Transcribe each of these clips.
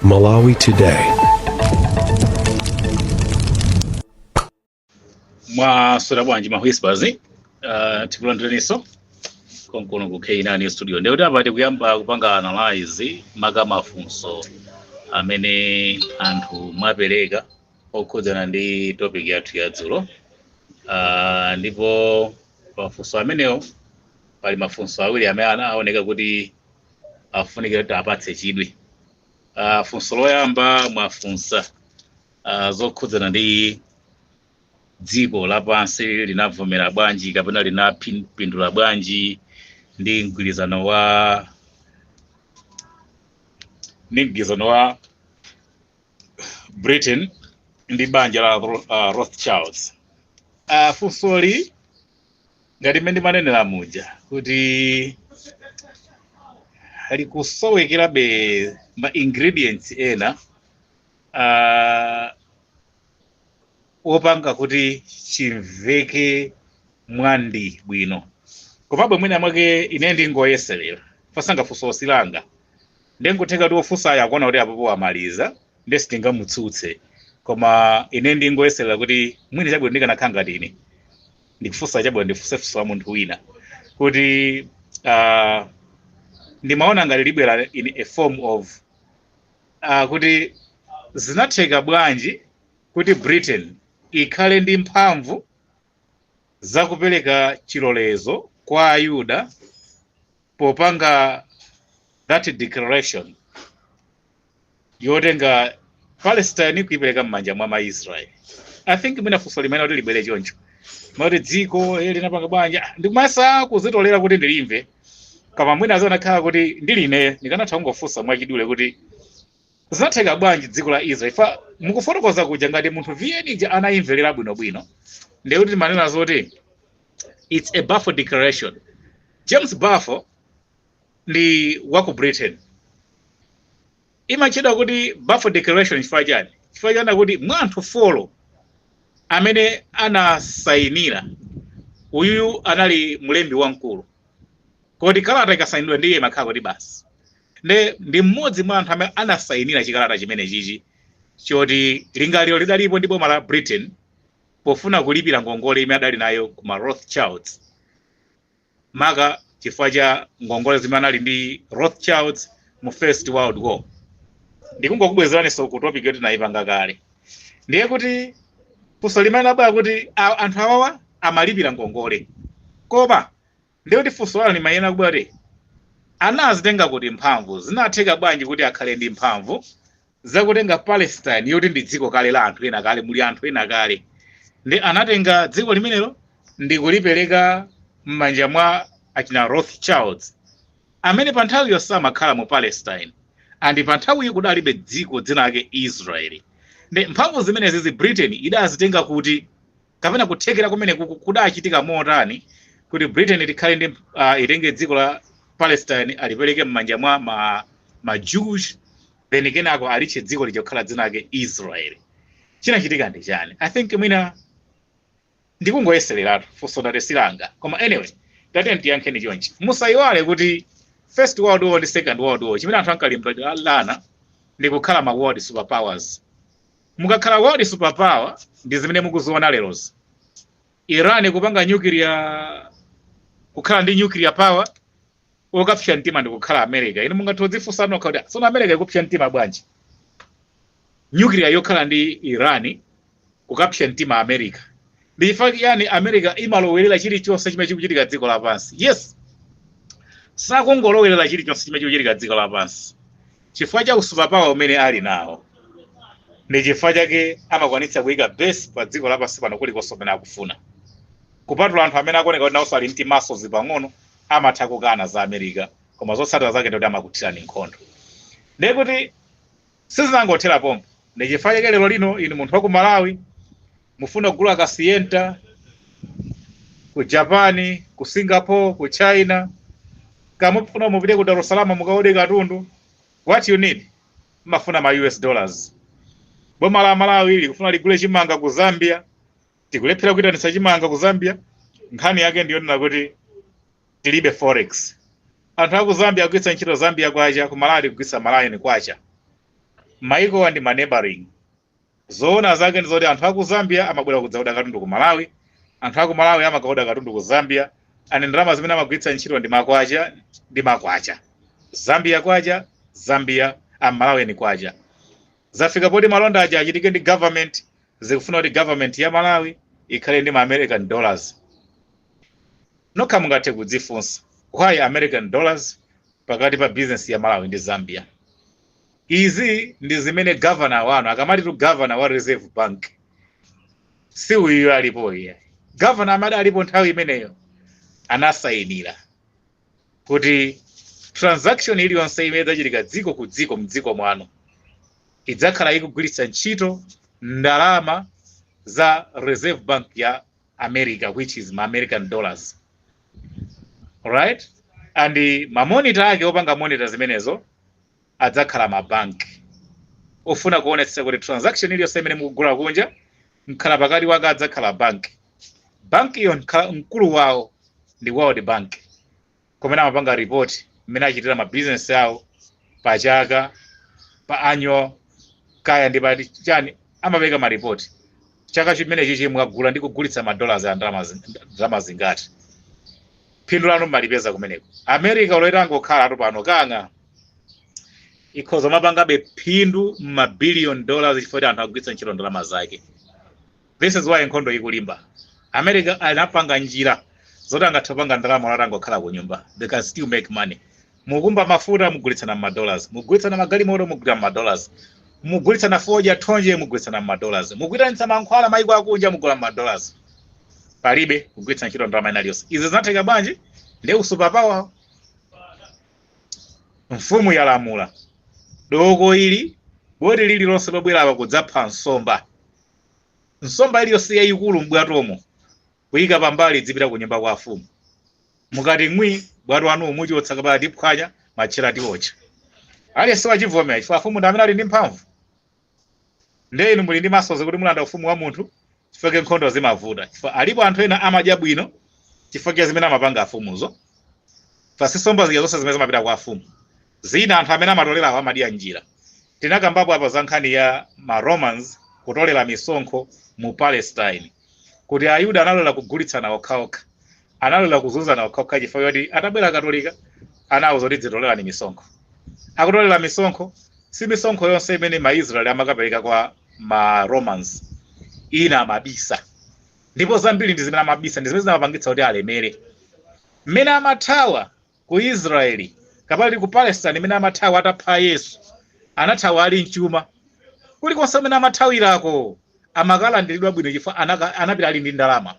Malawi Today. Mwaswera bwanji ma whispers? Tikulandireninso konkuno ku K9 studio. Ndikuti apa tikuyamba kupanga analyze maka mafunso amene anthu mwapereka okhudzana ndi topic yathu ya dzulo. Ndipo pafunso amenewo pali mafunso awiri amene aoneka kuti afunikira kuti apatse chidwi. Funso loyamba mwafunsa zokhudzana ndi dziko lapansi linavomera bwanji kapena linapindula bwanji ndi mgwirizano wa Britain ndi banja la Rothschilds. Funsoli, ngati mmene ndimanenera muja, kuti likusowekerabe ma ingredients ena wopanga kuti chimveke mwandi bwino. Komabe mwina mwake ine ndingoyeserera fasanga funso silanga, ndingotheka kuti wofunsayo akuona kuti apopo wamaliza, nde sitingamutsutse. Koma ine ndingoyeserera kuti mwina chabwino ndikanakhala ngati ine ndikufunsa, chabwino ndifunse funso la munthu wina, kuti ndimaona ngati libwera in a form of kuti zinatheka bwanji kuti Britain ikhale ndi mphamvu zakupereka chilolezo kwa Ayuda popanga that declaration yotenga Palestine kuipereka m'manja mwa maIsrael. I think mwina funso limene kuti libwere choncho, mati dziko linapanga bwanji. Ah, ndikumasa kuzitolera kuti ndilimve, koma mwina azanakhala kuti ndili ine ndikanatha kungofunsa mwachidule kuti zinatheka bwanji dziko la Israel. Fa mukufotokoza kuja, ngati munthu VN ija anayimverera bwinobwino, ndikuti timanena zoti it's a Balfour Declaration. James Balfour ndi wa ku Britain. Imatchedwa kuti Balfour Declaration chifukwa chani? Chifukwa chani kuti mwa anthu 4 amene anasayinira, uyuyu anali mlembi wamkulu, kodi kalata ikasayinidwa ndiye imakhala kuti basi. Nde ndi mmodzi mwa anthu amene anasayinira chikalata chimene chichi, choti lingaliro lidalipo ndi boma la Britain pofuna kulipira ngongole imene adali nayo ku ma Rothschilds, maka chifukwa cha ngongole zimene anali ndi Rothschilds mu First World War. Ndikungokubwezeraninso ku topic yoti tinayipanga kale. Ndiye kuti funso limene abwera kuti anthu awawa amalipira ngongole, koma ndiye kuti funso lalo limayenera kubwera kuti anazitenga kuti mphamvu, zinatheka bwanji kuti akhale ndi mphamvu zakutenga Palestine yoti ndi dziko kale la anthu ena kale, muli anthu ena kale, ndi anatenga dziko limenelo ndi kulipereka m'manja mwa achina Rothschilds, amene pa nthawiyo samakhala mu Palestine, and pa nthawiyo kudalibe dziko dzina lake Israeli? Ndi mphamvu zimenezi Britain idazitenga kuti, kapena kuthekera kumene kudachitika motani kuti Britain tikhale ndi itenge dziko la Palestine, alipereke m'manja mwa ma Jews, then kenako alitche dziko lichokhala dzina lake Israel? Chinachitika ndi chani? I think mwina ndikungoyesereratu, funso ndati silanga. Koma anyway, tate tiyankheni chonchi. Musayiwale kuti First World War ndi Second World War, chimene anthu ankalimbirana ndi kukhala ma world superpowers. Mukakhala world superpower, ndi zimene mukuziona lerozi, Iran kupanga nuclear, kukhala ndi nuclear power, okapsya mtima ndi kukhala America. Inu mungathe kudzifunsa nokha kuti tsono America ikupsya mtima bwanji? Nuclear yokhala ndi Iran kukapsya mtima America, ndi chifukwa chiyani America imalowerera chilichonse chimene chikuchitika dziko lapansi? Yes, sakungolowerera chilichonse chimene chikuchitika dziko lapansi chifukwa cha usuperpower umene ali nawo. Ndi chifukwa chake amakwanitsa kuyika base pa dziko lapansi pano kulikonse kumene akufuna, kupatula anthu amene akuoneka kuti nawonso ali ndi muscles pang'ono, amatha kukana za America, koma zotsatira zake ndikuti amakuthirani nkhondo. Ndiye kuti sizinangothera pompo. Ndi chifukwa chake lero lino inu munthu wa ku Malawi mufuna kugula ka Sienta ku Japan, ku Singapore, ku China, kamufuna mupite ku Dar es Salaam mukaode katundu, what you need, mafuna ma US dollars. Boma la Malawi likufuna ligule chimanga ku Zambia, tikulephera kuitanitsa chimanga ku Zambia. Nkhani yake ndiyonena kuti tilibe forex. Anthu aku Zambia akugwiritsa ntchito Zambia kwacha, ku Malawi kugwiritsa Malawi kwacha. Maikowa ndi ma neighboring. Zoona zake ndi zoti anthu aku Zambia amabwera kudzaoda katundu ku Malawi, anthu aku Malawi amakaoda katundu ku Zambia, and ndalama zimene amagwiritsa ntchito ndi makwacha ndi makwacha, Zambia kwacha, Zambia amalawi ni kwacha. Zafika poti malonda aja achitike ndi government, zikufuna kuti government ya Malawi ikhale ndi ma American dollars. Nokha mungathe kudzifunsa, why American dollars pakati pa business ya Malawi ndi Zambia? Izi ndi zimene governor wanu akamati tu, governor wa Reserve Bank si uyu alipo iye, governor amati alipo nthawi imeneyo anasayinira kuti transaction iliyonse imene idzachitika dziko ku dziko mdziko mwanu idzakhala ikugwiritsa ntchito ndalama za Reserve Bank ya America, which is ma American dollars, right? And ma monitor ake opanga monitor zimenezo adzakhala mabanki ofuna kuonetsa kuti transaction iliyonse imene mukugula kunja, mkhala pakati wake adzakhala banki. Banki iyo mkulu wawo ndi World Bank, kumene amapanga report mmene achitira ma business awo pachaka, pa annual, kaya ndi pa chani, amapereka ma report chaka chimene chichi mwagula ndi kugulitsa ma dollars a ndalama zingati, phindu lanu mmalipeza kumeneko. America uloita ngokhala atu pano kang'a ikhoza mapangabe phindu ma billion dollars chifukwa kuti anthu agwiritsa ntchito ndalama zake. This is why nkhondo ikulimba. America anapanga njira zoti angathe kupanga ndalama olati angokhala ku nyumba, they can still make money. Mukumba mafuta, mugulitsana ma dollars; mugulitsana magalimoto, mugulitsana ma dollars; mugulitsana fodya, thonje, mugulitsana ma dollars; mukuitanitsa mankhwala maiko akunja, mugula ma dollars. Palibe kugwiritsa ntchito ndalama ina iliyonse. Izi zinatheka bwanji? Ndi superpower. Mfumu yalamula doko ili, boti lililonse lobwera apa kudzapha nsomba, nsomba iliyonse yayikulu m'bwatomo kuyika pambali, dzipita ku nyumba kwa afumu. Mukati ng'wi, bwato anu muchotsa kapena tiphwanya, matchera tiotcha. Aliyense wachivomera chifukwa afumu ndi amene ali ndi mphamvu. Ndiye inu muli ndi masozi kuti mulanda ufumu wa munthu? Chifukwa nkhondo zimavuta chifukwa alipo anthu ena amadya bwino chifukwa cha zimene amapanga afumuzo. Pasisomba zija zonse zimene zimapita kwa afumu, zina anthu amene amatolerawo amadya njira. Tinakambapo apa za nkhani ya ma Romans kutolera misonkho mu Palestine, kuti Ayuda analola kugulitsana okhaokha, analola kuzunzana okhaokha, chifukwa choti atabwera Katolika anawuza kuti dzitolerani misonkho. Akutolera misonkho, si misonkho yonse imene Maisraeli amakapereka kwa ma Romans, ina amabisa. Ndipo zambiri ndi zimene amabisa ndi zimene zinamapangitsa kuti alemere. Mmene amathawa ku Israeli kapali ku Palestine, imene amathawa atapha Yesu, anathawa ali mchuma. Kulikonse amene amathawirako amakalandiridwa bwino chifukwa anapita ali ndi ndalama.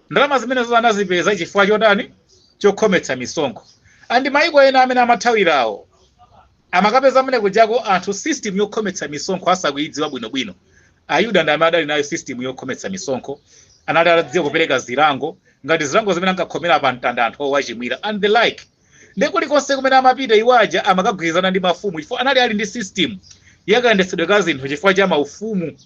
Ndalama zimenezo anazipeza chifukwa chotani? Chokhometsa misonkho. And maiko ena amene amathawirawo amakapeza amene kujako anthu system yokhometsa misonkho asakuidziwa bwinobwino. Ayuda ndi amene adali nayo system yokhometsa misonkho, anali atadziwa kupereka zilango, ngati zilango zimene ankakhomera pa mtanda anthu owachimwira and the like. Ndi kulikonse kumene amapita iwaja amakagwirizana ndi mafumu chifukwa anali ali ndi system yakayendetsedwe ka zinthu chifukwa cha maufumu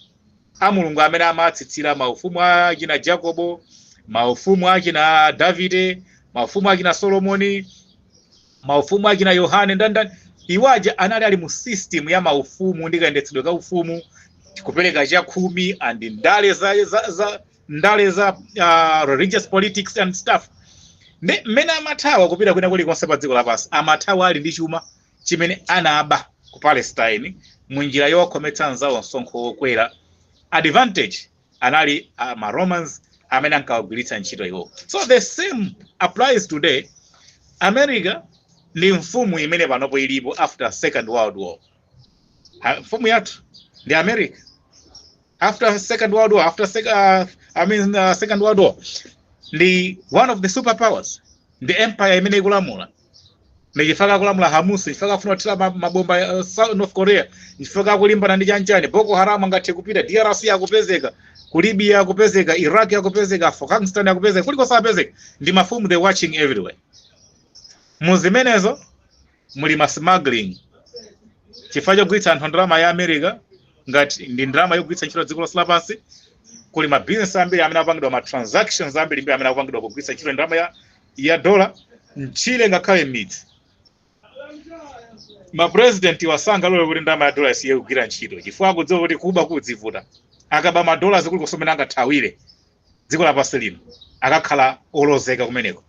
a Mulungu amene amatsitsira, maufumu achina Jacobo, maufumu achina Davide, maufumu achina Solomoni, maufumu achina Yohane, ndandani. Iwaja anali ali mu system ya maufumu ndi kayendetsedwe ka ufumu, kupereka chakhumi and ndale za ndale za religious politics and stuff. Ndi mmene amathawa kupita kwina kulikonse pa dziko lapansi, amathawa ali ndi chuma chimene anaba ku Palestine munjira yowakhometsa anzawo msonkho wokwera. Advantage anali ma Romans amene ankawagwiritsa ntchito iwo. So the same applies today. America ndi mfumu imene panopo ilipo after Second World War. Mfumu yathu ndi America after Second World War, after I mean, Second World War, ndi one of the superpowers, ndi empire imene ikulamula. Ndi chifukwa akulamula Hamas, chifukwa akufuna kuthira mabomba North Korea, chifukwa akulimbana ndi chanchani, Boko Haram angathe kupita DRC, akupezeka ku Libya, akupezeka Iraq, akupezeka Afghanistan, akupezeka kulikonse apezeka. Ndi mafumu, they watching everywhere. Muzimenezo muli ma smuggling chifukwa chogwiritsa anthu ndalama ya America ngati ndi ndalama yogwiritsa ntchito dziko lonse lapansi. Kuli ma business ambiri amene akupangidwa, ma transactions ambiri mbiri amene akupangidwa kugwiritsa ntchito ndalama ya dollar mchile, ngakhale m'midzi. Mapresident wasangalole kuti ndalama ya dola isiye kugwira ntchito, chifukwa akudziwa kuti kuba kudzivuta. Akaba madola, zikuli kusomena angathawire dziko lapansi lino, akakhala olozeka kumeneko.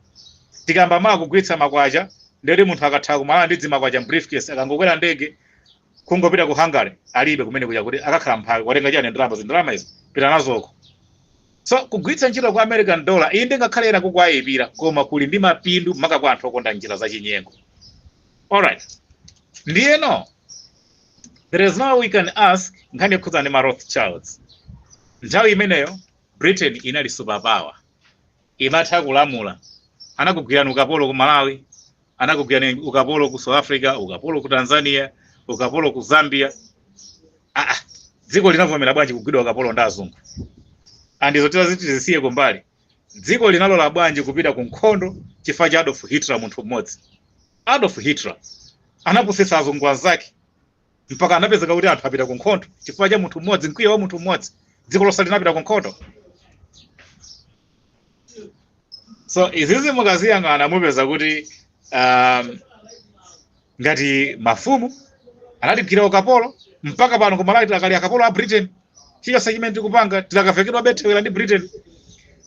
Tikamba maa kugwiritsa makwacha, ndeti munthu akathawa kumala ndi dzimakwacha briefcase, akangokwera ndege kungopita ku Hungary, alibe kumene kuja kuti akakhala mphawi. Watenga chani? Ndalama, zindalama izi pita nazoko. So kugwiritsa ntchito kwa American dollar, iyi ndingakhale ena kukwayipira, koma kuli ndi mapindu, maka kwa anthu okonda njira zachinyengo. Alright, ndiyeno there is no we can ask nkhani yokhudza ndi ma Rothschilds. Nthawi imeneyo Britain inali superpower, imatha kulamula. Anakugwirani ukapolo ku Malawi, anakugwirani ukapolo ku South Africa, ukapolo ku Tanzania, ukapolo ku Zambia. Ah, dziko linavomera bwanji kugwidwa ukapolo ndi azungu? Andizotera ziti zisiye kumbali. Dziko linalola bwanji kupita ku nkhondo chifukwa cha Adolf Hitler, munthu mmodzi? Adolf Hitler anapusitsa azungu anzake mpaka anapezeka kuti anthu apita ku nkhondo chifukwa cha munthu mmodzi, mkwiyo wa munthu mmodzi, dziko lonse linapita ku nkhondo. So izizi mukaziyang'ana mupeza kuti ngati mafumu anatigwira ukapolo, mpaka pano ku Malawi tilakali akapolo a Britain. Chilichonse chimene tikupanga tilakavekedwa bethewera ndi Britain.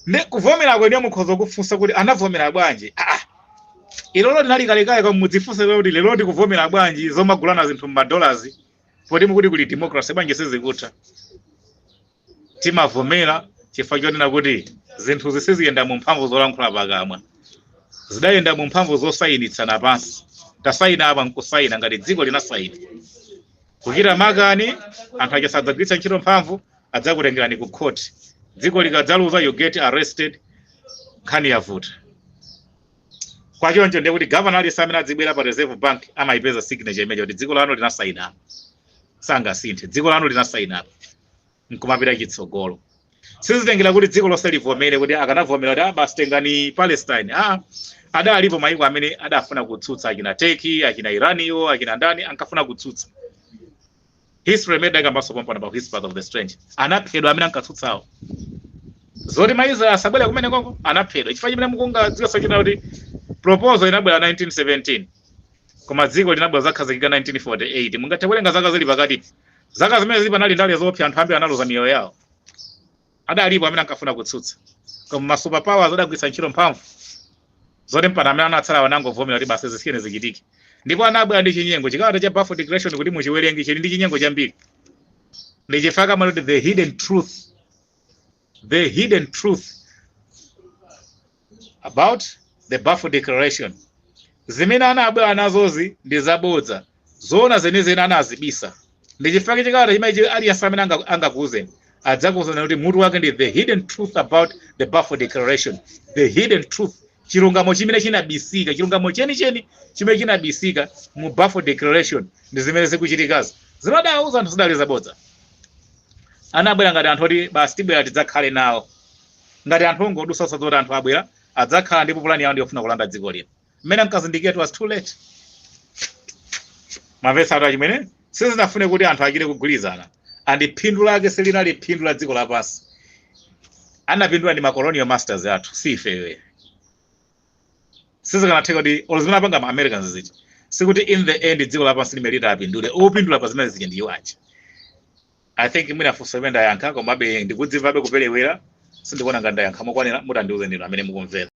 Ndi kuvomera kweni, mukhoza kufunsa kuti anavomera bwanji? Ah, ilolo linali kalekale, koma mudzifunse kuti lero tikuvomera bwanji zomagulana zinthu m'madollars, poti mukuti kuli democracy? Bwanji sizikutha? Timavomera chifukwa chonena kuti zinthu zisiziyenda mu mphamvu zolankhula pakamwa, zidayenda mu mphamvu zosayinitsana pansi. Tasayina apa, nkusayina ngati dziko linasayina. Kuchita makani, anthu aja sadzagwiritsa ntchito mphamvu, adzakutengerani ku court. Dziko likadzaluza, you get arrested, nkhani yavuta. Kwachoncho ndiye kuti governor aliyense amene adzibwera pa Reserve Bank amayipeza signature imene kuti dziko lanu linasayina, sangasinthe. Dziko lanu linasayina, nkumapita chitsogolo. Sizitengera kuti dziko lonse livomere, kuti akanavomera kuti, "Ah, basi, tengani Palestine." Ah, adalipo mayiko amene adafuna kutsutsa, achina Turkey, achina Iraniyo, achina ndani, ankafuna kutsutsa. History imene dakambanso pompano pa Whispers of the Strange, anaphedwa amene ankatsutsawo zoti maIsrael asabwere kumene koko, anaphedwa. Chifukwa chimene mukunga dziko sachita kuti proposal inabwera 1917, koma dziko linabwera zakhazikika 1948. Mungathe kuwerenga zaka zili pakati. Zaka zimene zili panali ndale zoopsa, anthu ambiri analuza miyoyo yawo. Adalipo amene ankafuna kutsutsa, koma ma superpowers adagwiritsa ntchito mphamvu zoti mpana amene anatsala anangovomera kuti basi, zisiyene zichitike. Ndipo anabwera ndi chinyengo. Chikalata cha Balfour Declaration, kuti muchiwerenge, chili ndi chinyengo chambiri. Ndi chifukwa kamati the hidden truth, the hidden truth about the Balfour Declaration. Zimene anabwera nazozi ndi zabodza, zoona zenizeni anazibisa. Ndi chifukwa chikalata chimene aliyense amene angakuuzeni adzakuuzani kuti mutu wake ndi "The hidden truth about the Balfour Declaration", the hidden truth, chilungamo chimene chinabisika, chilungamo chenicheni chimene chinabisika mu Balfour Declaration ndi zimene zikuchitikazi. Zimadawuza anthu zidali zabodza. Anabwera ngati anthu oti basi, tibwera tidzakhale nawo, ngati anthu ongodusa, zoti anthu abwera adzakhala, ndipo pulani yawo ndiyofuna kulanda dziko lino. Mmene ankazindikira, it was too late. Mamvetsa atu achimwene? Sizinafune kuti anthu achite kugwirizana, and phindu lake silinali phindu la dziko lapansi. Anapindula ndi ma colonial masters athu, si ifeyo. Sizikanatheka kuti olo zimene apanga ma Americans ziti, sikuti in the end dziko lapansi limene litapindule. Opindula pa zimene zija ndi iwo aja. I think mwina funso limene ndayankha, komabe ndikudzimvabe kuperewera, sindikuona ngati ndayankha mokwanira. Mutandiuze ndinu amene mukumvera.